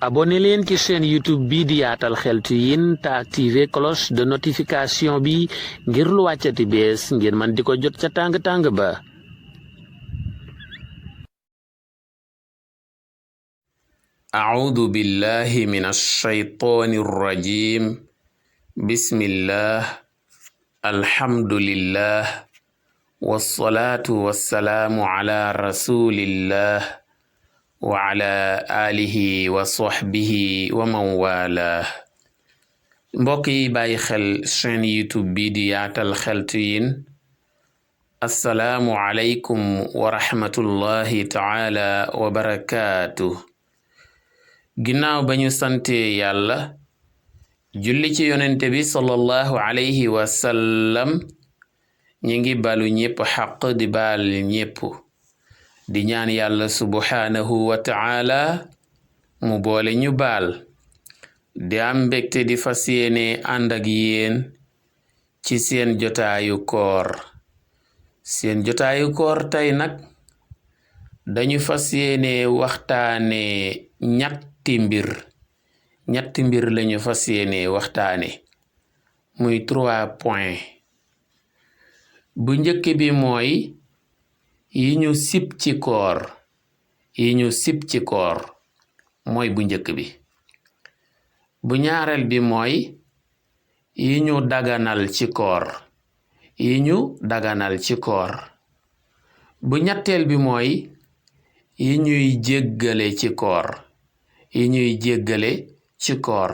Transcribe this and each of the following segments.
abonné leen ci chaîne YouTube bi di Yaatal Xeltu Yin te activé cloche de notification bi ngir lu wàccati bees ngir man di ko jot ca tàng-tàng ba. أعوذ بالله من الشيطان الرجيم بسم الله الحمد لله والصلاة والسلام على رسول الله وعلى آله وصحبه ومن والاه mbokk yi bàyyi xel chaîne YouTube bi di Yaatal Xeltu Yin assalaamu aleykum wa rahmatullahi taala wa barakaatuh. ginnaaw ba ñu sante yàlla julli ci yonente bi sallallahu alayhi wa sallam ñi ngi balu ñépp xaq di baal ñépp di ñaan yàlla subhaanahu wa taala mu boole ñu baal di am mbégte di fas yéene ànd ak yéen ci seen jotaayu koor tey nag dañu fas yéene waxtaane ñetti mbir lañu fas yéene waxtaane muy 3 points. bu njëkk bi mooy yi ñu sib ci koor mooy bu njëkk bi. bu ñaareel bi mooy yi ñu daganal ci koor bu ñetteel bi mooy yi ñuy jéggale ci koor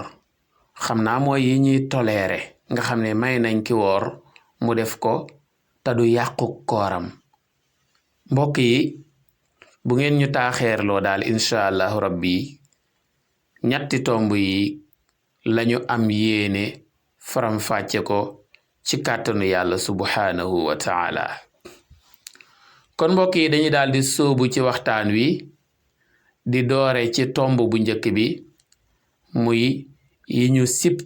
xam naa mooy yi ñuy toléré nga xam ne may nañ ki woor mu def ko te du yàqu kooram. mbokk yi bu ngeen ñu taaxeerloo daal incha allahu rabbi ñetti tomb yi lañu am yéene faram-fàcce ko ci kàttanu yàlla subhaanahu wa taala. kon mbokk yi dañu daal di sóobu ci waxtaan wi di doore ci tomb bu njëkk bi muy yi ñu sib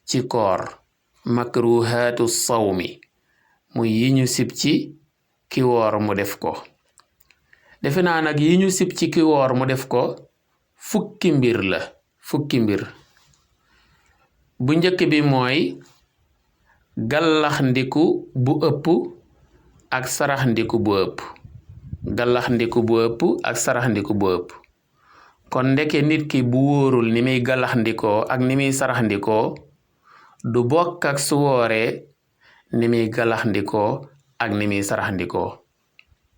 ci koor makruhaatu sawmi muy yi ñu sib ci ki woor mu def ko. defe naa nag yi ñu sib ci ki woor mu def ko fukki mbir. bu njëkk bi mooy gallax ndiku bu ëpp ak sarax ndiku bu ëpp. kon ndeke nit ki bu wóorul ni muy gallax ndikoo ak ni muy sarax ndikoo du bokk ak su wooree ni muy gallax ndikoo ak ni muy sarax ndikoo.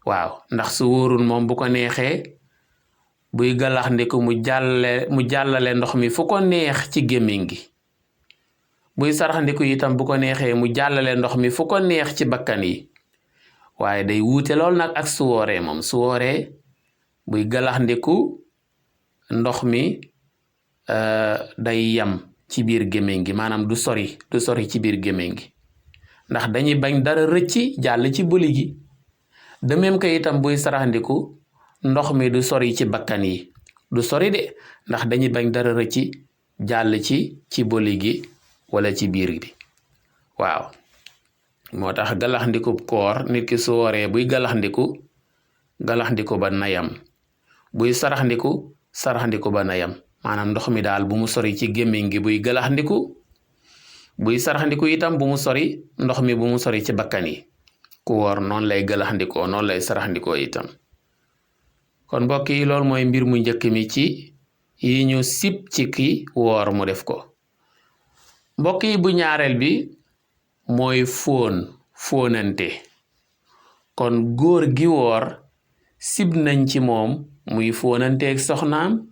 waaw ndax su wóorul moom bu ko neexee buy gallax ndiku mu jàllale ndox mi fu ko neex ci gémmiñ gi. buy saraxandiku itam bu ko neexee mu jàllale ndox mi fu ko neex ci bakkan yi. waaye day wuute lool nag ak su wooree moom su wooree buy galaxndiku ndox mi day yam ci biir gémmiñ gi maanaam du sori ci biir gémmiñ gi ndax dañuy bañ dara rëcci jàll ci bëli gi. de même que itam buy saraxandiku ndox mi du sori ci bakkan yi du sori de ndax dañuy bañ dara rëcci jàll ci bëli gi wala ci biir bi. waaw moo tax galaxndiku koor nit ki su wooree buy galaxndiku ba nayam buy saraxndiku ba nayam maanaam ndox mi daal bu mu sori ci gémmiñ gi buy galaxndiku buy saraxndiku itam bu mu sori ndox mi bu mu sori ci bakkan yi. ku woor noonu lay galaxndikoo noonu lay saraxndikoo itam. kon mbokk yi loolu mooy mbir mu njëkk mi ci yi ñu sib ci ki woor mu def ko. mbokk yi bu ñaareel bi mooy fóonante. kon góor gi woor sib nañ ci moom muy fóonanteeg soxnaam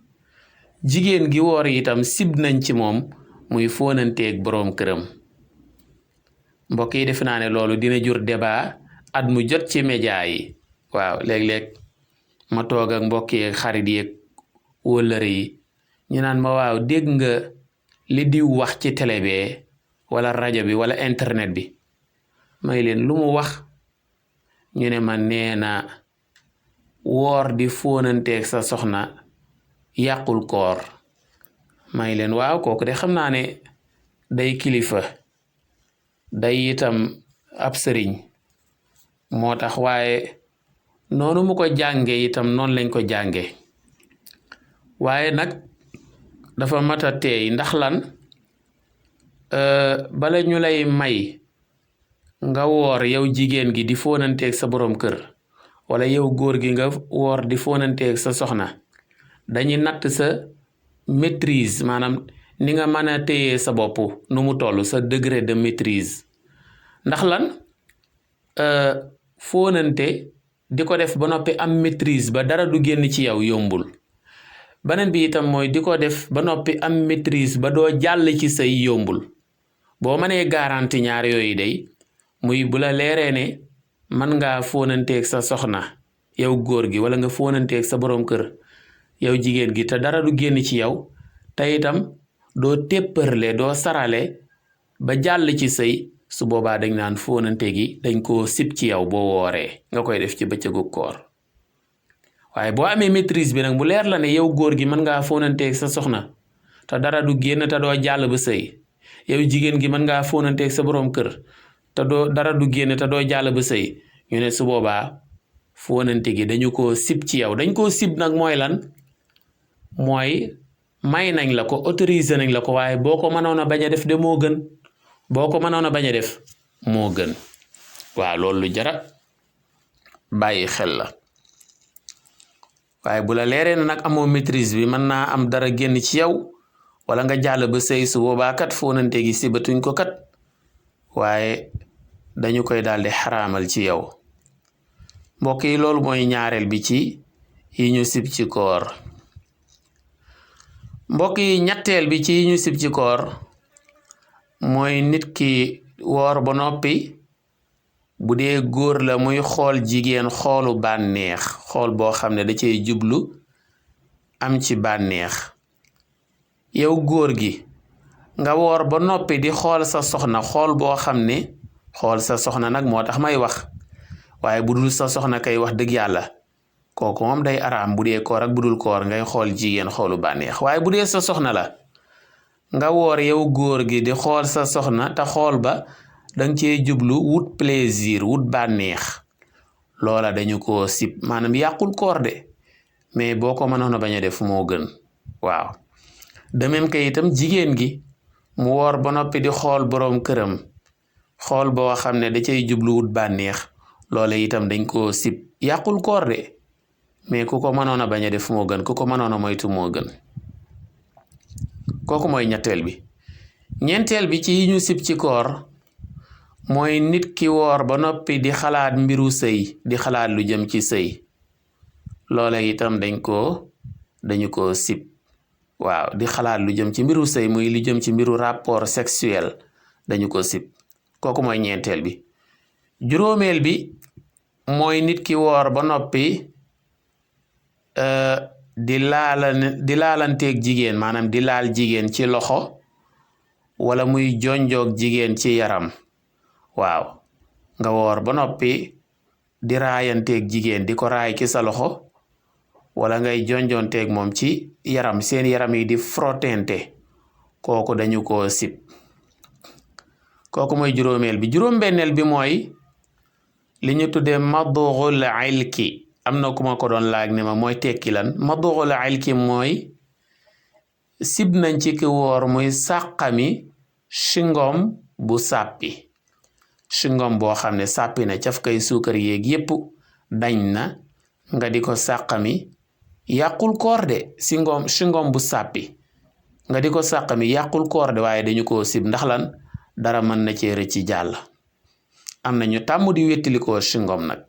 jigéen gi woor itam sib nañ ci moom muy fóonanteeg boroom këram. mbokk yi defe naa ne loolu dina jur débat at mu jot ci média yi. waaw léeg-léeg ma toog ak mbokk yi xarit yi wëllëre yi ñu naan ma waaw dégg nga li diw wax ci télé bi wala rajo bi wala internet bi may leen lu mu wax ñu ne ma nee na woor di fóonanteeg sa soxna yàqul koor. may leen waaw kooku de xam naa ne day kilifa day itam ab sëriñ moo tax waaye noonu mu ko jànge itam noonu lañ ko jànge waaye nag dafa mat a teey ndax lan bala ñu lay may nga woor yow jigéen gi di fóonanteeg sa borom kër wala yow góor gi nga woor di fóonanteeg sa soxna dañuy natt sa maîtrise maanaam ni nga mën a téyee sa bopp nu mu toll sa degré de maîtrise ndax lan fóonante di ko def ba noppi am maîtrise ba dara du génn ci yow yombul beneen bi itam mooy di ko def ba noppi am maîtrise ba doo jàll ci say yombul boo mënee garanti ñaar yooyu day muy bu la leeree ne mën ngaa fóonanteeg sa soxna yow góor gi wala nga fóonanteeg sa borom kër yow jigéen gi te dara du génn ci yow te itam doo téppërle doo sarale ba jàll ci sëy su boobaa dañ naan fóonante gi dañ koo sib ci yow boo wooree nga koy def ci bëccëgu koor waaye boo amee maîtrise bi nag mu leer la ne yow góor gi mën ngaa fóonanteeg sa soxna te dara du génn te doo jàll ba sëy yow jigéen gi mën ngaa fóonanteeg sa borom kër te dara du génn te doo jàll ba sëy ñu ne su boobaa fóonante gi dañu koo sib ci yow dañ koo sib nag mooy lan mooy may nañ la ko autorisé nañ la ko waaye boo ko mënoon a bañ a def de moo gën boo ko mënoon a bañ a def moo gën waaw loolu lu jara bàyyi xel la waaye bu la leeree na nag amoo maîtrise bi mën naa am dara génn ci yow wala nga jàll ba sëy su boobaa kat fóonante gi sibatuñ ko kat waaye dañu koy daal di xaraamal ci yow mbokk yi loolu mooy ñaareel bi ci yi ñu sib ci koor mbokk yi ñetteel bi ci yi ñu sib ci koor mooy nit ki woor ba noppi bu dee góor la muy xool jigéen xoolu bànneex xool boo xam ne da cay jublu am ci bànneex yow góor gi nga woor ba noppi di xool sa soxna xool boo xam ne xool sa soxna nag moo tax may wax waaye bu dul sa soxna kay wax dëgg yàlla kooku moom day araam bu dee koor ak bu dul koor ngay xool jigéen xoolu bànneex waaye bu dee sa soxna la nga woor yow góor gi di xool sa soxna te xool ba danga cee jublu wut plaisir wut bànneex loola dañu ko sib maanaam yàqul koor de mais boo ko mënoon a bañ a def moo gën waaw de même que itam jigéen gi mu woor ba noppi di xool boroom këram xool boo xam ne da cay jublu wut bànneex loola itam dañ ko sib yàqul koor de mais ku ko mënoon a bañ a def moo gën ku ko mënoon a moytu moo gën kooku mooy ñetteel bi ñeenteel bi ci yi ñu sib ci koor mooy nit ki woor ba noppi di xalaat mbiru sëy di xalaat lu jëm ci sëy loola itam dañu ko sib waaw di xalaat lu jëm ci mbiru sëy muy lu jëm ci mbiru rapport sexuel dañu ko sib kooku mooy ñeenteel bi juróomeel bi mooy nit ki woor ba noppi di laalanteeg jigéen maanaam di laal jigéen ci loxo wala muy jonjoog jigéen ci yaram waaw nga woor ba noppi di raayanteeg jigéen di ko raay ci sa loxo wala ngay jonjonteeg moom ci yaram seen yaram yi di frottente kooku dañu ko sib kooku mooy juróomeel bi juróom-benneel bi mooy li ñu tuddee madghul ilki am na ku ma ko doon laaj ne ma mooy tekki lan madghul ilki mooy sib nañ ci ki woor muy sàqami singom bu sàppi singom boo xam ne sàppi na caf kay suukar yeeg yépp dañ na nga di ko sàqami yàqul koor de singom bu sàppi nga di ko sàqami yàqul koor de waaye dañu ko sib ndax lan dara mën na cee rëcc jàll am na ñu tàmm di wéttalikoo singom nag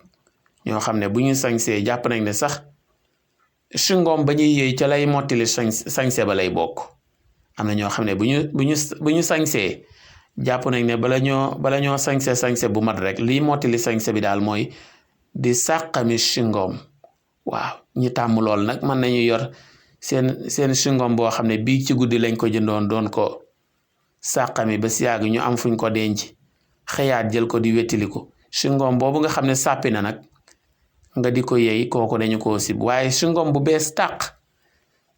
ñoo xam ne bu ñu sañsee jàpp nañ ne sax singom ba ñuy yëy ca lay mottali sañse ba lay bokk am na ñoo xam ne bu ñu sañsee jàpp nañ ne bala ñoo sañse bu mat rek liy mottali sañse bi daal mooy di sàqami singom waaw ñi tàmm lool nag mën nañu yor seen singom boo xam ne bii ci guddi lañ ko jëndoon doon ko sàqami ba si yàgg ñu am fuñ ko denc xëyaat jël ko di wettiliku singom boobu nga xam ne sàppi na nag nga di ko yey kooku dañu ko sib waaye singom bu bees tàq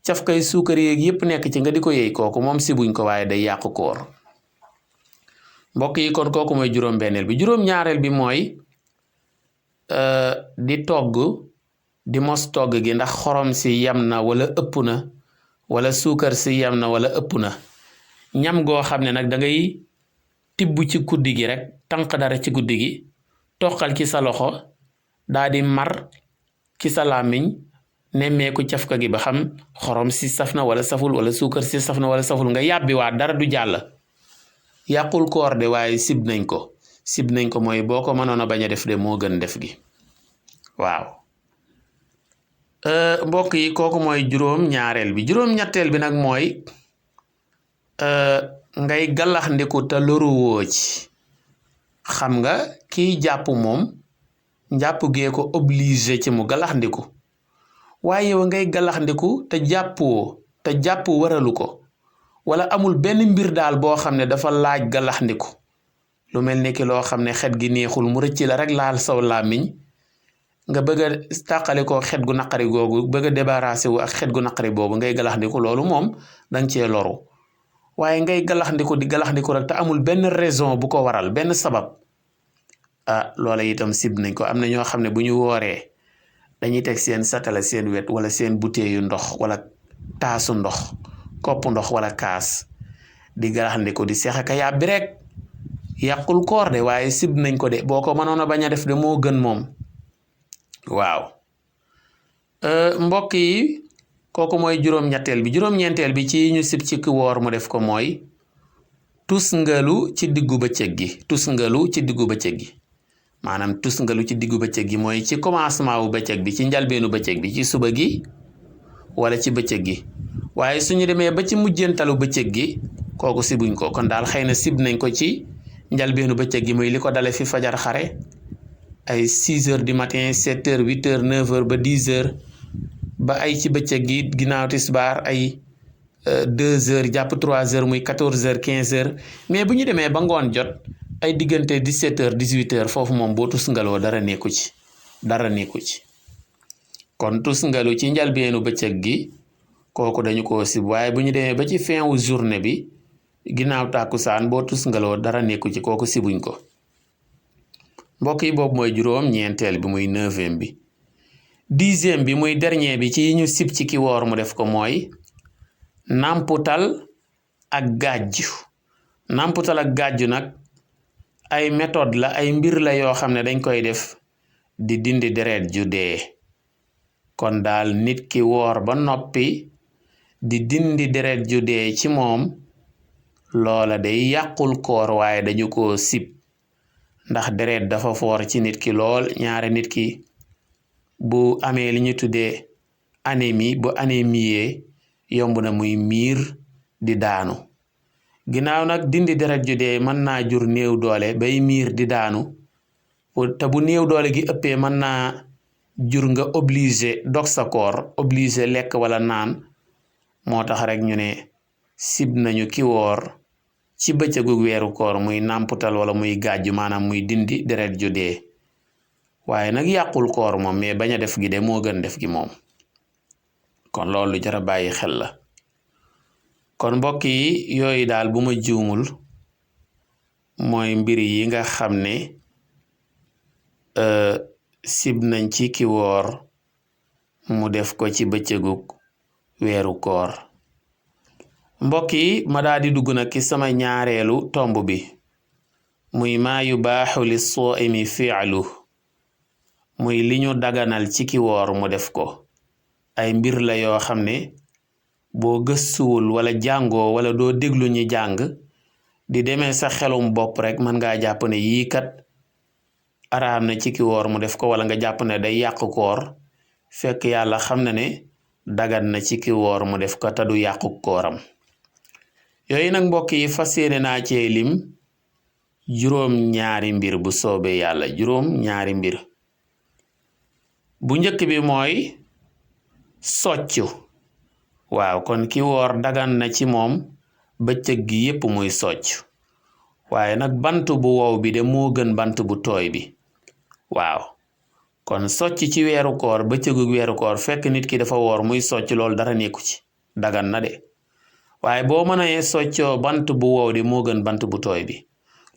caf kay suukar yeeg yépp nekk ci nga di ko yey kooku moom sibuñ ko waaye day yàqu koor mbokk yi kon kooku mooy juróom-benneel bi juróom-ñaareel bi mooy di togg di mos togg gi ndax xorom si yam na wala ëpp na wala suukar si yam na wala ëpp na ñam goo xam ne nag da ngay tibb ci guddi gi rek tànq dara ci guddi gi toqal ci sa loxo daa di mar ci sa làmmiñ nemmeeku cafka gi ba xam xorom si saf na wala saful wala suukar si saf na wala saful nga yàbbi waat dara du jàll yàqul koor de waaye sib nañ ko mooy boo ko mënoon a bañ a def de moo gën def gi waaw mbokk yi kooku mooy juróom-ñaareel bi juróom-ñetteel bi nag mooy ngay gàllax ndiku te loruwoo ci xam nga kiy jàpp moom njàpp gee ko obligé ci mu gàllax ndiku waaye yow ngay gàllax ndiku te jàpp waralu ko wala amul benn mbir daal boo xam ne dafa laaj gàllax ndiku lu mel ni ki loo xam ne xet gi neexul mu rëcc la rek laal saw làmmiñ nga bëgg a tàqali ko xet gu naqari googu bëgg a débarrassé wu ak xet gu naqari boobu ngay gàllax ndiku loolu moom danga cee loru waaye ngay gàllax ndiku di gàllax ndiku rek te amul benn raison bu ko waral benn sabab loola itam sib nañ ko am na ñoo xam ne bu ñu wooree dañuy teg seen satala seen wet wala seen butéeyu ndox wala taasu ndox kopp ndox wala kaas di gàllax ndiku di seex ak yàbbi rek yàqul koor de waaye sib nañ ko de boo ko mënoon a bañ a def de moo gën moom waaw mbokk yi kooku mooy juróom-ñetteel bi juróom-ñeenteel bi ci ñu sib ci ki woor mu def ko mooy tusngalu ci diggu bëccëg gi maanaam tusngalu ci diggu bëccëg gi mooy ci commencement wu bëccëg bi ci njalbeenu bëccëg bi ci suba gi wala ci bëccëg gi waaye suñu demee ba ci mujjantalu bëccëg gi kooku sibuñ ko kon daal xëy na sib nañ ko ci njalbeenu bëccëg gi muy li ko dale fi fajar xare ay 6 heures du matin 7 heures 8 heures 9 heures ba 10 heures ba ay ci bëccëg gi ginnaaw tisbaar ay 2 heures jàpp 3 heures muy 14 heures 15 heures mais bu ñu demee ba ngoon jot ay diggante 17 heures 18 heures foofu moom boo tusngaloo dara nekku ci kon tusngalu ci njalbeenu bëccëg gi kooku dañu ko sib waaye bu ñu demee ba ci fin wu journée bi ginnaaw tàkkusaan boo tusngaloo dara nekku ci kooku sibuñ ko mbokk yi boobu mooy juróom-ñeenteel bi muy 9e bi 10e bi muy dernier bi ci ñu sib ci ki woor mu def ko mooy namputal ak gàjju nag ay méthode la ay mbir la yoo xam ne dañ koy def di dindi deret ju dee kon daal nit ki woor ba noppi di dindi deret ju dee ci moom loola day yàqul koor waaye dañu ko sib ndax deret dafa foor ci nit ki lool ñaare nit ki bu amee li ñu tuddee anémie bu anémie yomb na muy miir di daanu ginnaaw nag dindi deret ju dee mën naa jur néew doole bay miir di daanu te bu néew doole gi ëppee mën naa jur nga obligé dog sa koor obligé lekk wala naan moo tax rek ñu ne sib nañu ki woor ci bëccëgu weeru koor muy nàmputal wala muy gàjju maanaam muy dindi deret ju dee waaye nag yàqul koor moom mais bañ a def gi de moo gën def gi moom kon loolu jara bàyyi xel la kon mbokk yi yooyu daal bu ma juumul mooy mbir yi nga xam ne sib nañ ci ki woor mu def ko ci bëccëgu weeru koor mbokk yi ma daal di dugg nag ci sama ñaareelu tomb bi muy maa yubaaxu li sooimi fi'lu muy li ñu daganal ci ki woor mu def ko ay mbir la yoo xam ne boo gëstuwul wala jàngoo wala doo déglu ñi jàng di demee sa xelum bopp rek mën ngaa jàpp ne yii kat araam na ci ki woor mu def ko wala nga jàpp ne day yàq koor fekk yàlla xam na ne dagan na ci ki woor mu def ko te du yàqu kooram yooyu nag mbokk yi fas yéene naa cee lim juróom-ñaari mbir bu soobee yàlla juróom-ñaari mbir bu njëkk bi mooy soccu waaw kon ki woor dagan na ci moom bëccëg gi yépp muy socc waaye nag bant bu wow bi de moo gën bant bu tooy bi waaw kon socc ci weeru koor bëccëgu weeru koor fekk nit ki dafa woor muy socc loolu dara nekku ci dagan na de waaye boo mënee soccoo bant bu wow di moo gën bant bu tooy bi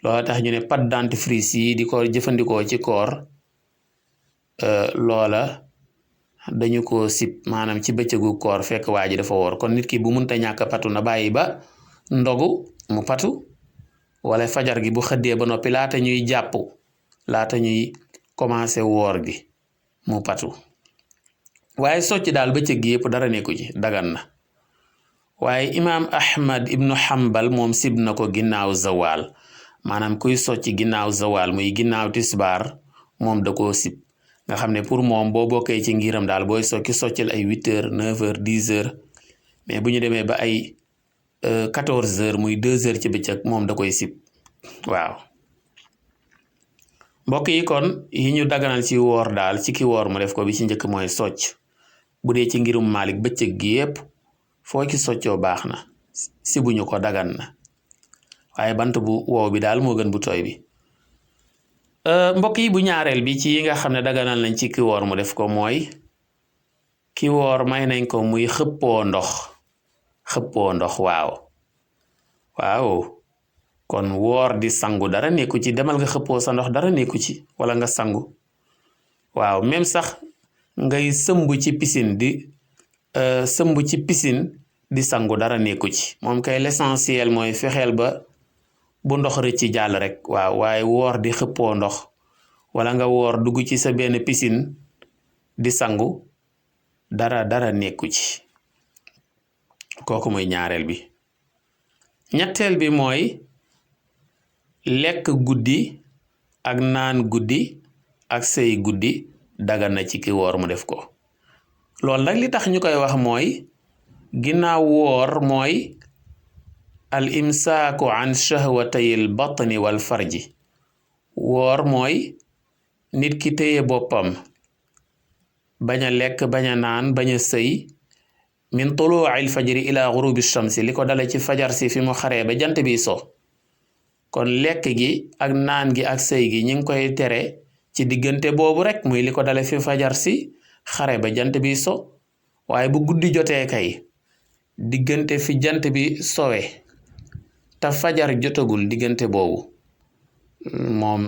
loolu tax ñu ne pâte dentifrice yi di ko jëfandikoo ci koor loola dañu ko sib maanaam ci bëccëgu koor fekk waa ji dafa woor kon nit ki bu munta ñàkk patu na bàyyi ba ndogu mu patu wala fajar gi bu xëddee ba noppi laata ñuy jàpp laata ñuy commencé woor gi mu patu waaye socc daal bëccëg gi yëpp dara nekku ci dagan na waaye imaam Ahmad ibnu Hanbal moom sib na ko ginnaaw zawal maanaam kuy socc ginnaaw zawal muy ginnaaw tisbaar moom da koo sib nga xam ne pour moom boo bokkee ci ngiram daal booy soccil ay 8h 9h 10h mais bu ñu demee ba ay 14h muy 2h ci bëccëg moom da koy sib waaw mbokk yi kon yi ñu daganal ci woor daal ci ki woor mu def ko bi ci njëkk mooy socc bu dee ci ngirum Malik bëccëg gi yépp foo ci soccoo baax na sibuñu ko dagan na waaye bant bu wow bi daal moo gën bu tooy bi mbokk yi bu ñaareel bi ci yi nga xam ne daganal nañ ci ki woor mu def ko mooy ki woor may nañ ko muy xëppoo ndox waaw kon woor di sangu dara nekku ci demal nga xëppoo sa ndox dara nekku ci wala nga sangu waaw même sax ngay sëmb ci piscine di sangu dara nekku ci moom kay l'essentiel mooy fexeel ba bu ndox rëcc jàll rek waaw waaye woor di xëppoo ndox wala nga woor dugg ci sa benn piscine di sangu dara nekku ci kooku mooy ñaareel bi ñetteel bi mooy lekk guddi ak naan guddi ak sëy guddi dagan na ci ki woor mu def ko loolu nag li tax ñu koy wax mooy ginnaaw woor mooy al imsaaku an shahwatayil batni wal farji woor mooy nit ki téye boppam bañ a lekk bañ a naan bañ a sëy min tuluu'il fajri ila ghurubi shamsi li ko dale ci fajar si fi mu xaree ba jant bi so kon lekk gi ak naan gi ak sëy gi ñi ngi koy tere ci diggante boobu rek muy li ko dale fi fajar si xare ba jant bi so waaye bu guddi jotee kay diggante fi jant bi sowe te fajar jotagul diggante boobu moom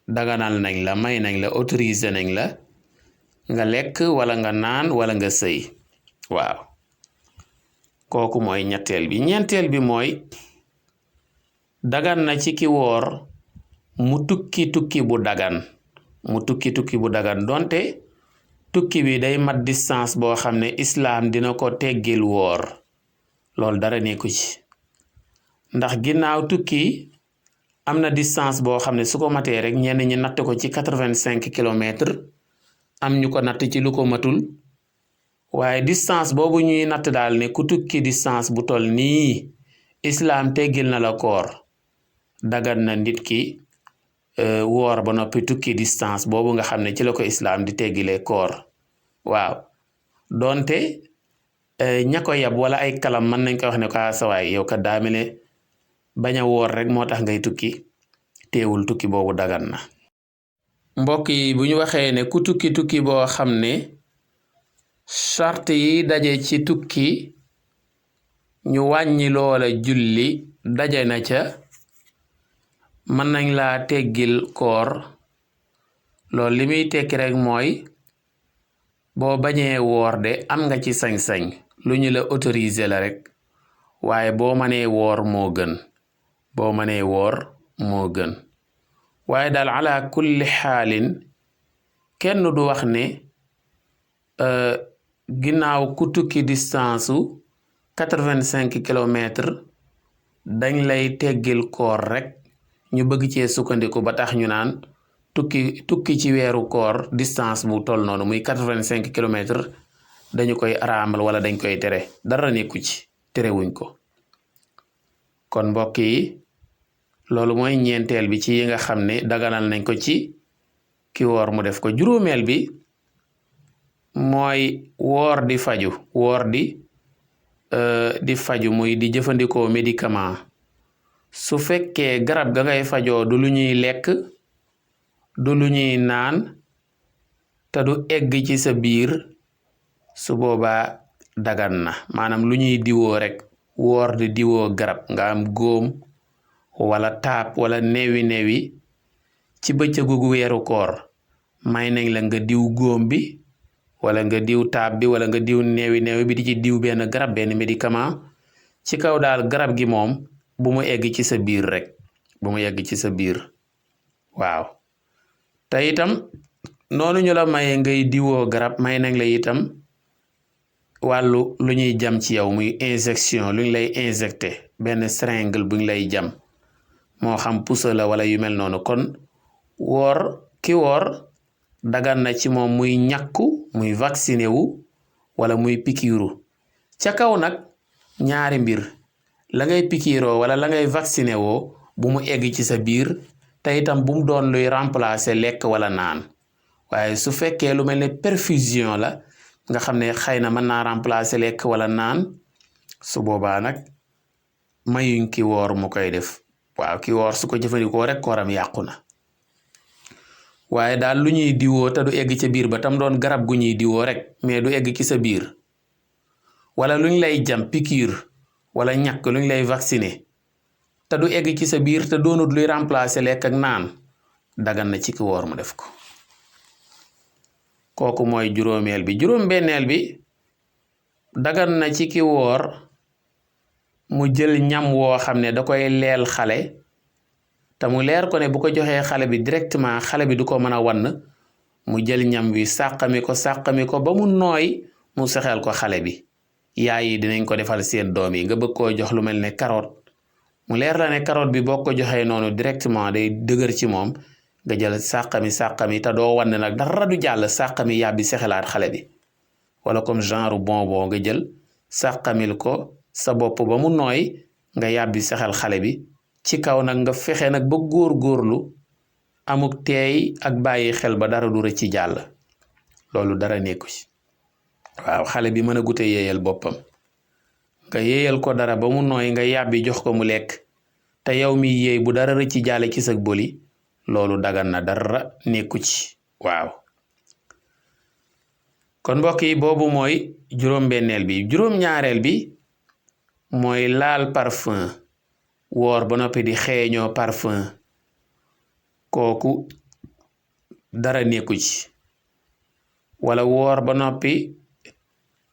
daganal nañ la may nañ la autorisé nañ la nga lekk wala nga naan wala nga sëy waaw kooku mooy ñetteel bi ñeenteel bi mooy dagan na ci ki woor mu tukki bu dagan donte tukki bi day mat distance boo xam ne islaam dina ko teggil woor loolu dara nekku ci ndax ginnaaw tukki am na distance boo xam ne su ko matee rek ñenn ñi natt ko ci 85 kilomètres am ñu ko natt ci lu ko matul waaye distance boobu ñuy natt daal ne ku tukki distance bu tol nii islaam teggil na la koor dagan na nit ki woor ba noppi tukki distance boobu nga xam ne ci la ko islaam di teggilee koor waaw donte ña ko yab wala ay kalam mën nañ ko wax ne ko sawaay yow kat daa mel ne bañ a woor rek moo tax ngay tukki teewul tukki boobu dagan na mbokk yi bu ñu waxee ne ku tukki boo xam ne charte yi daje ci tukki ñu wàññi loola julli daje na ca mën nañ laa teggil koor loolu li muy tekki rek mooy boo bañee woor de am nga ci sañ-sañ lu ñu la autorisé la rek waaye boo mënee woor moo gën waaye daal ala kulli xaalin kenn du wax ne ginnaaw ku tukki distance su 85 kilomètres dañ lay teggil koor rek ñu bëgg cee sukkandiku ba tax ñu naan tukki ci weeru koor distance bu toll noonu muy 85 kilomètres dañu koy araamal wala dañ koy tere dara nekku ci terewuñ ko kon mbokk yi loolu mooy ñeenteel bi ci yi nga xam ne daganal nañ ko ci ki woor mu def ko juróomeel bi mooy woor di faju muy di jëfandikoo médicament su fekkee garab ga ngay fajoo du lu ñuy lekk du lu ñuy naan te du egg ci sa biir su boobaa dagan na maanaam lu ñuy diwoo rek woor di diwoo garab nga am góom wala taab wala newi ci bëccëgu weeru koor may nañ la nga diw góom bi wala nga diw taab bi wala nga diw neewi bi di ci diw benn garab benn médicament ci kaw daal garab gi moom bu mu egg ci sa biir rek bu mu egg ci sa biir waaw te itam noonu ñu la maye ngay diwoo garab may nañ la itam wàllu lu ñuy jam ci yow muy injection lu ñu lay injecté benn seringue bu ñu lay jam moo xam puso la wala yu mel noonu kon ki woor dagan na ci moom muy ñàkku muy vacciné wu wala muy pikiiru ca kaw nag ñaari mbir la ngay pikiiroo wala la ngay vacciné woo bu mu egg ci sa biir te itam bu mu doon luy remplacer lekk wala naan waaye su fekkee lu mel ne perfusion la nga xam ne xëy na mën naa remplacer lekk wala naan su boobaa nag mayuñ ki woor mu koy def waaw ki woor su ko jëfandikoo rek kooram yàqu na waaye daal lu ñuy diwoo te du egg ca biir ba tam doon garab gu ñuy diwoo rek mais du egg ci sa biir wala luñ lay jam piqûre wala ñàkk luñ lay vacciner te du egg ci sa biir te doonut luy remplacer lekk ak naan dagan na ci ki woor mu def ko kooku mooy juróomeel bi juróom-benneel bi dagan na ci ki woor mu jël ñam woo xam ne da koy leel xale te mu leer ko ne bu ko joxee xale bi directement xale bi du ko mën a wann mu jël ñam wi sàqami ko ba mu nooy mu sexeel ko xale bi yaay yi dinañ ko defal seen doom yi nga bëgg koo jox lu mel ne carotte mu leer la ne carotte bi boo ko joxee noonu directement day dëgër ci moom nga jël sàqami te doo wann nag dara du jàll sàqami yàbbi sexelaat xale bi wala comme genre bonbon nga jël sàqamil ko sa bopp ba mu nooy nga yàbbi sexel xale bi ci kaw nag nga fexe nag ba góor-góorlu amuk teey ak bàyyi xel ba dara du rëcc ci jàll loolu dara nekku ci waaw xale bi mën a gute yéeyal boppam nga yéeyal ko dara ba mu nooy nga yàbbi jox ko mu lekk te yow mi yéey bu dara rëcc ci jàll ci sag boli loolu dagan na dara nekku ci waaw kon mbokk yi boobu mooy juróom-benneel bi juróom-ñaareel bi mooy laal parfum woor ba noppi di xeeñoo parfum kooku dara nekku ci wala woor ba noppi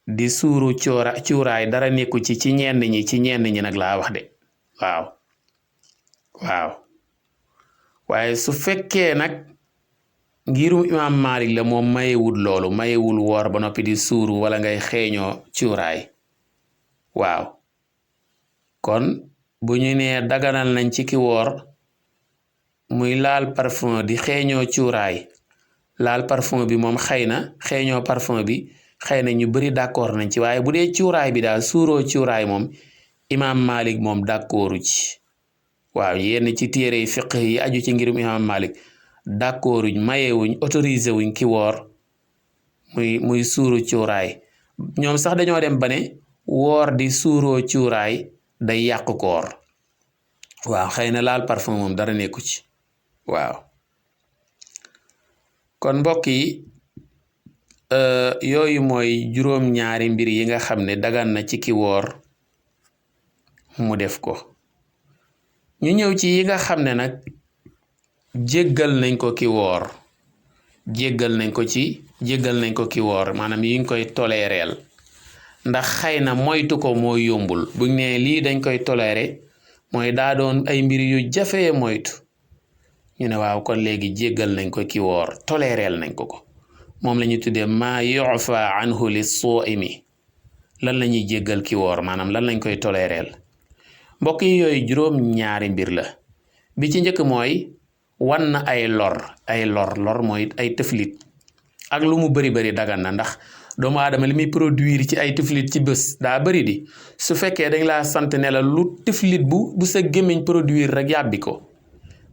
di suuru cuuraay dara nekku ci ñenn ñi nag laa wax de waaw waaye su fekkee nag ngirum imaam Maalik la moom mayewul loolu mayewul woor ba noppi di suuru wala ngay xeeñoo cuuraay waaw kon bu ñu nee daganal nañ ci ki woor muy laal parfum di xeeñoo cuuraay laal parfum bi moom xëy na xeeñoo parfum bi xëy na ñu bari d'accord nañ ci waaye bu dee cuuraay bi daal suuroo cuuraay moom imaam Malik moom d'accordu ci waaw yenn ci téere yi fiqh yi aju ci ngirum imaam Malik d'accorduñ mayewuñ autorisé wuñ ki woor muy suuru cuuraay ñoom sax dañoo dem ba ne woor di suuroo cuuraay day yàq koor waaw xëy na laal parfum moom dara nekku ci waaw kon mbokk yi yooyu mooy juróom-ñaari mbir yi nga xam ne dagan na ci ki woor mu def ko ñu ñëw ci yi nga xam ne nag jéggal nañ ko ki woor jéggal nañ ko ki woor maanaam yi ñu koy toléreel ndax xëy na moytu ko moo yombul buñ ne lii dañ koy toléré mooy daa doon ay mbir yu jafee moytu ñu ne waaw kon léegi jéggal nañ ko ki woor toléreel nañ ko moom la ñuy tuddee maa yufa anhu li sooimi lan la ñuy jéggal ki woor maanaam lan lañ koy toléreel mbokk yi yooyu juróom-ñaari mbir la bi ci njëkk mooy wan na ay lor mooy ay tëflit ak lu mu bari dagan na ndax doomu aadama li muy produire ci ay tëflit ci bés daa bari di su fekkee dañ laa sant ne la lu tëflit bu sa gémmiñ produire rek yàbbi ko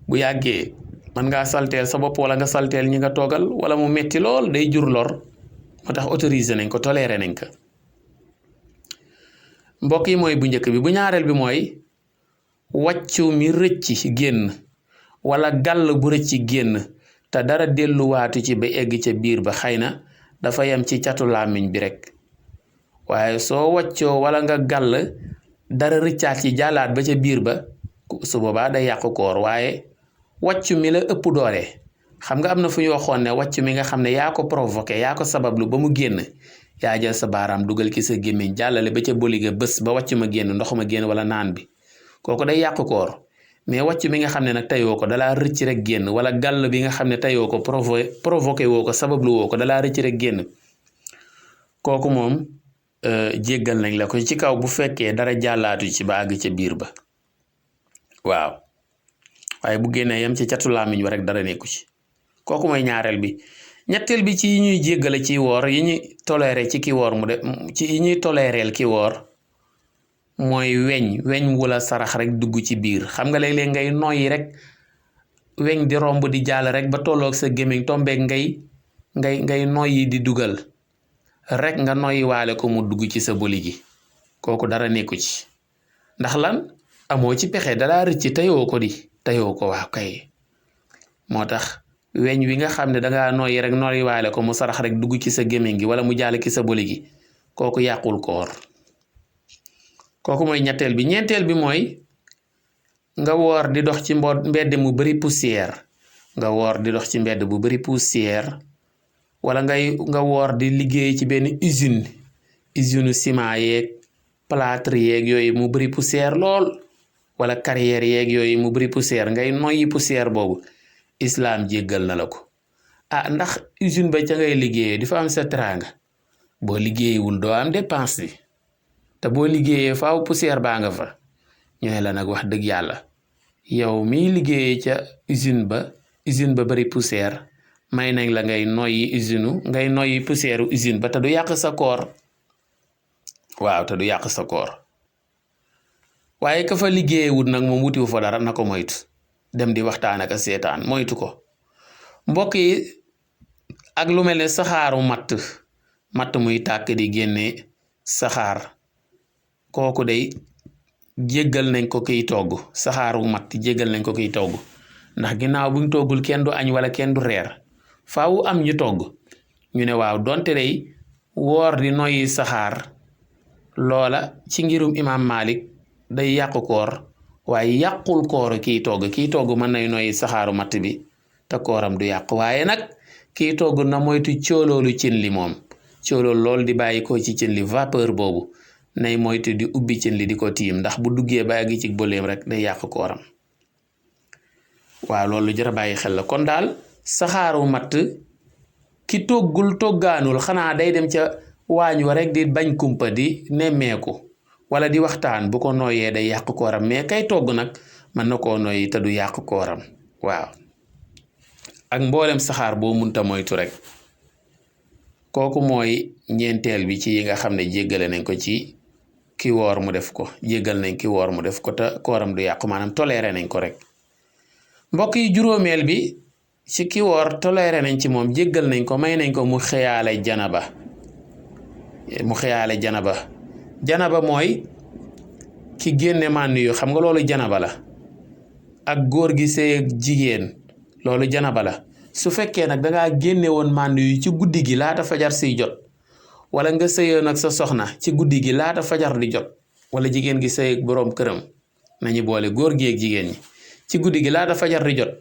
bu yàggee mën ngaa salteel sa bopp wala nga salteel ñi nga toogal wala mu metti lool day jur lor moo tax autorisé nañ ko toléré nañ ko mbokk yi mooy bu njëkk bi bu ñaareel bi mooy wàccu mi rëcc génn wala gàll bu rëcc génn te dara delluwaatu ci ba egg ca biir ba xëy na dafa yem ci catu làmmiñ bi rek waaye soo wàccoo wala nga gàll dara rëccaat ci jàllaat ba ca biir ba su boobaa day yàqu koor waaye wàccu mi la ëpp doole xam nga am na fu ñu waxoon ne wàcc mi nga xam ne yaa ko provoqué yaa ko sabablu ba mu génn yaa jël sa baaraam dugal ci sa gémmiñ jàllale ba ca boliga bés ba wàcc ma génn ndox ma génn wala naan bi kooku day yàq koor mais wàcc mi nga xam ne nag tayoo ko dalaa rëcc rek génn wala gàll bi nga xam ne tayoo ko provoqué woo ko sabablu woo ko dalaa rëcc rek génn kooku moom jéggal nañ la ko ci kaw bu fekkee dara jàllaatu ci ba àgg ca biir ba waaw waaye bu génnee yam ci catu làmmiñ wa rek dara nekku ci kooku mooy ñaareel bi ñetteel bi ci yi ñuy jéggale ci woor yi ñuy toléré ci ki woor mu de ci yi ñuy toléreel ki woor mooy weñ wala sarax rek dugg ci biir xam nga léeg-léeg ngay noyyi rek weñ di romb di jàll rek ba tolloog sa gémmiñ tombeeg ngay noyyi di dugal rek nga noyyi waale ko mu dugg ci sa boli gi kooku dara nekku ci ndax lan amoo ci pexe dalaa rëcc tayoo ko waaw kay moo tax weñ wi nga xam ne dangaa noyyi rek noyyi waale ko mu sarax rek dugg ci sa gémmiñ gi wala mu jàll ci sa boli gi kooku yàqul koor kooku mooy ñetteel bi ñeenteel bi mooy nga woor di dox ci mbedd mu bari poussière nga woor di dox ci mbedd bu bari poussière wala nga woor di liggéey ci benn usine ciment yeeg plâtre yeeg yooyu mu bari poussière lool wala carrière yeeg yooyu mu bari poussière ngay noyyi poussière boobu islam jéggal na la ko ndax usine ba ca ngay liggéeyee di fa am sa teraanga boo liggéeyiwul doo am dépense bi te boo liggéeyee faaw poussière baa nga fa ñooy la nag wax dëgg yàlla yow miy liggéeyee ca usine ba bari poussière may nañ la ngay noyyi poussière usine ba te du yàq sa koor waaw te du yàq sa koor waaye ka fa liggéeyewut nag moom wutiwu fa dara na ko moytu dem di waxtaan ak seetaan moytu ko mbokk yi ak lu mel ne saxaaru matt muy tàkk di génne saxaar kooku day jéggal nañ ko kiy togg saxaaru matt jéggal nañ ko kiy togg ndax ginnaaw buñ toggul kenn du añ wala kenn du reer faawu am ñu togg ñu ne waaw donte day woor di noyyi saxaar loola ci ngirum imaam Malik day yàqu koor waaye yàqul koor kiy togg mën nay noyyi saxaaru matt bi te kooram du yàq waaye nag kiy togg na moytu cooloolu cin li moom cooloolu lool di bàyyi ko ci cin li vapeur boobu nay moytu di ubbi cin li di ko tiim ndax bu duggee ba àgg ci bëleem rek day yàq kooram waaw loolu jar a bàyyi xel la kon daal saxaaru matt ki toggul toggaanul xanaa day dem ca waañ wa rek di bañ kumpa di nemmeeku wala di waxtaan bu ko nooyee day yàq kooram mais kay togg nag mën na koo nooyi te du yàq kooram waaw ak mboolem saxaar boo munta moytu rek kooku mooy ñeenteel bi ci yi nga xam ne jéggale nañ ko ci ki woor mu def ko jéggal nañ ki woor mu def ko te kooram du yàqu maanaam toléré nañ ko rek mbokk yi juróomeel bi ci ki woor toléré nañ ci moom jéggal nañ ko may nañ ko mu xëyaale janaba mooy ki génne mànni yu xam nga loolu janaba la ak góor gi sëy ak jigéen loolu janaba la su fekkee nag dangaa génne woon mànni yu ci guddi gi laata fajar siy jot wala nga sëyoon ak sa soxna ci guddi gi laata fajar di jot wala jigéen gi sëy ak boroom këram nañu boole góor gi ak jigéen ñi ci guddi gi laata fajar di jot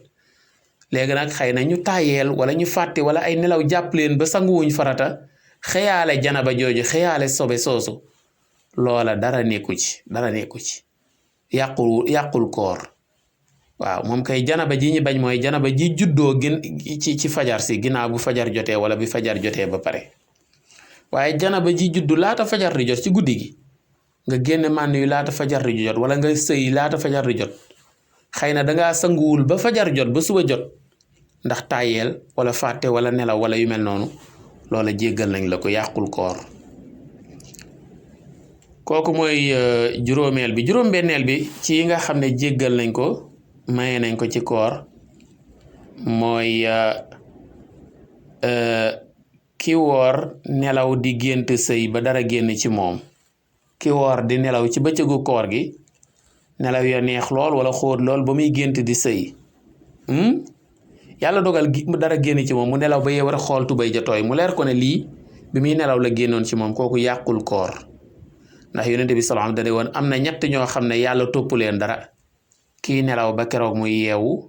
léegi nag xëy na ñu tàyyeel wala ñu fàtte wala ay nelaw jàpp leen ba sanguwuñ farata xëyaale janaba jooju xëyaale sobe soosu loola dara nekku ci yàqul koor waaw moom kay janaba ji ñu bañ mooy janaba ji juddoo ci fajar si ginnaaw bu fajar jotee wala bi fajar jotee ba pare waaye janaba ji juddu laata fajar di jot ci guddi gi nga génne mànn yu laata fajar di jot wala nga sëy laata fajar di jot xëy na dangaa sanguwul ba fajar jot ba suba jot ndax tàyyeel wala fàtte wala nelaw wala yu mel noonu loola jéggal nañ la ko yàqul koor kooku mooy juróomeel bi juróom-benneel bi ci yi nga xam ne jéggal nañ ko maye nañ ko ci koor mooy ki woor nelaw di gént sëy ba dara génn ci moom ki woor di nelaw ci bëccëgu koor gi nelaw ya neex lool wala xóot lool ba muy gént di sëy yàlla dogal dara génn ci moom mu nelaw ba yee war a xool tubay ja tooy mu leer ko ne lii bi muy nelaw la génnoon ci moom kooku yàqul koor ndax yonente bi sallallahu alayhi wa sallam dane woon am na ñett ñoo xam ne yàlla topp leen dara kii nelaw ba keroog muy yeewu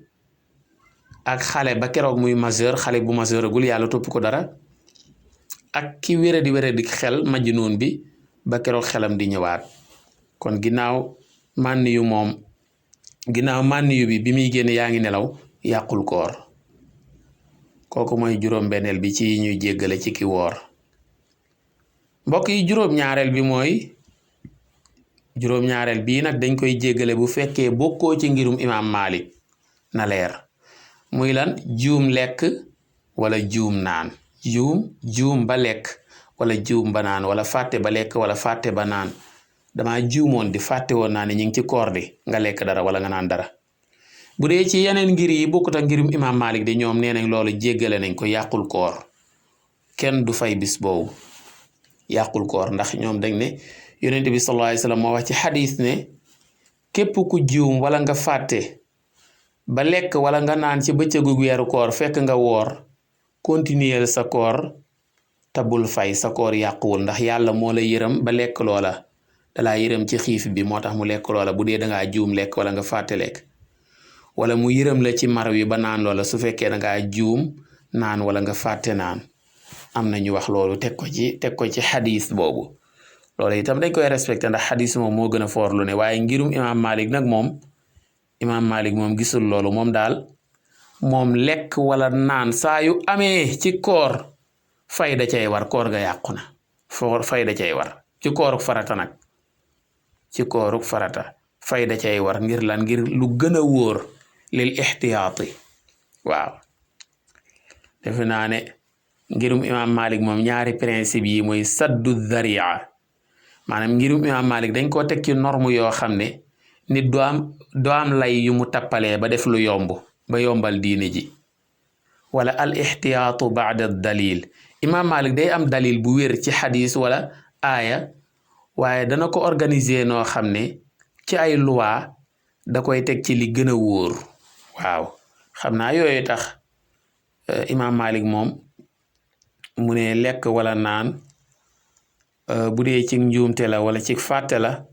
ak xale ba keroog muy majeur xale bu majeuragul yàlla topp ko dara ak ki wéradi xel majnuun bi ba keroog xelam di ñëwaat kon ginnaaw mànniyu bi muy génn yaa ngi nelaw yàqul koor kooku mooy juróom-benneel bi ci ñuy jéggale ci ki woor mbokk yi juróom-ñaareel bii nag dañ koy jéggale bu fekkee bokkoo ci ngirum imaam Malik na leer muy lan juum lekk wala juum naan juum ba lekk wala juum ba naan wala fàtte ba lekk wala fàtte ba naan dama juumoon di fàtte woon naa ne ñu ngi ci koor di nga lekk dara wala nga naan dara bu dee ci yeneen ngir yi bokkut ak ngirum imaam Malik di ñoom nee nañ loolu jéggale nañ ko yàqul koor kenn du fay bis boobu yàqul koor ndax ñoom dañ ne yonent bi sallallahu alayhi wasallam moo wax ci xadis ne képp ku juum wala nga fàtte ba lekk wala nga naan ci bëccëgu weeru koor fekk nga woor continuer sa koor tabul fay sa koor yàquwul ndax yàlla moo la yërëm ba lekk loola dalaa yërëm ci xiif bi moo tax mu lekk loola bu dee dangaa juum lekk wala nga fàtte lekk wala mu yërëm la ci mar wi ba naan loola su fekkee dangaa juum naan wala nga fàtte naan am na ñu wax loolu teg ko ci xadis boobu loolu itam dañ koy respecté ndax xadis moom moo gën a foor lu ne waaye ngirum imaam Malik nag moom gisul loolu moom daal moom lekk wala naan saa yu amee ci koor fayda cay war koor ga yàqu na fayda cay war ci kooruk farata nag ci kooruk farata fayda cay war ngir lan ngir lu gën a wóor lil ixtiyaati waaw defe naa ne ngirum imaam Malik moom ñaari principe yi mooy saddu dharia maanaam ngirum imaam Malik dañ koo teg ci norme yoo xam ne nit doo am lay yu mu tappalee ba def lu yomb ba yombal diine ji wala al ixtiyaatu baada dalil imaam Malik day am dalil bu wér ci xadis wala aaya waaye dana ko organiser noo xam ne ci ay loi da koy teg ci li gën a wóor waaw xam naa yooyu tax imaam Malik moom mu ne lekk wala naan bu dee ci njuumte la wala ci fàtte la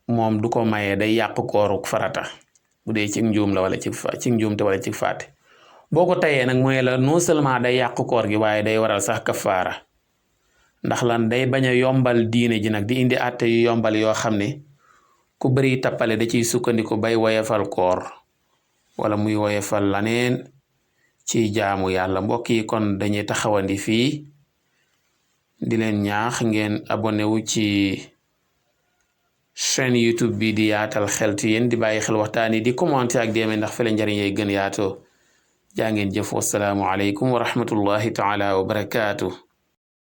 moom du ko maye day yàq kooruk farata bu dee ci njuum la wala ci njuumte wala ci fàtte boo ko tayee nag mooy la non seulement day yàq koor gi waaye day waral sax kafaara ndax lan day bañ a yombal diine ji nag di indi àtte yu yombal yoo xam ne ku bëri tappale da ciy sukkandiku bay woyefal koor wala muy woyefal laneen ci jaamu yàlla mbokk yi kon dañuy taxawandi fii di leen ñaax ngeen abonné wu ci chaîne YouTube bi di yaatal xeltu yéen di bàyyi xel waxtaan yi di commenter ak déeme ndax fele njariñ yay gën yaatoo jaa ngeen jëf wassalaamu aleykum wa rahmatullahi taala wa barakaatu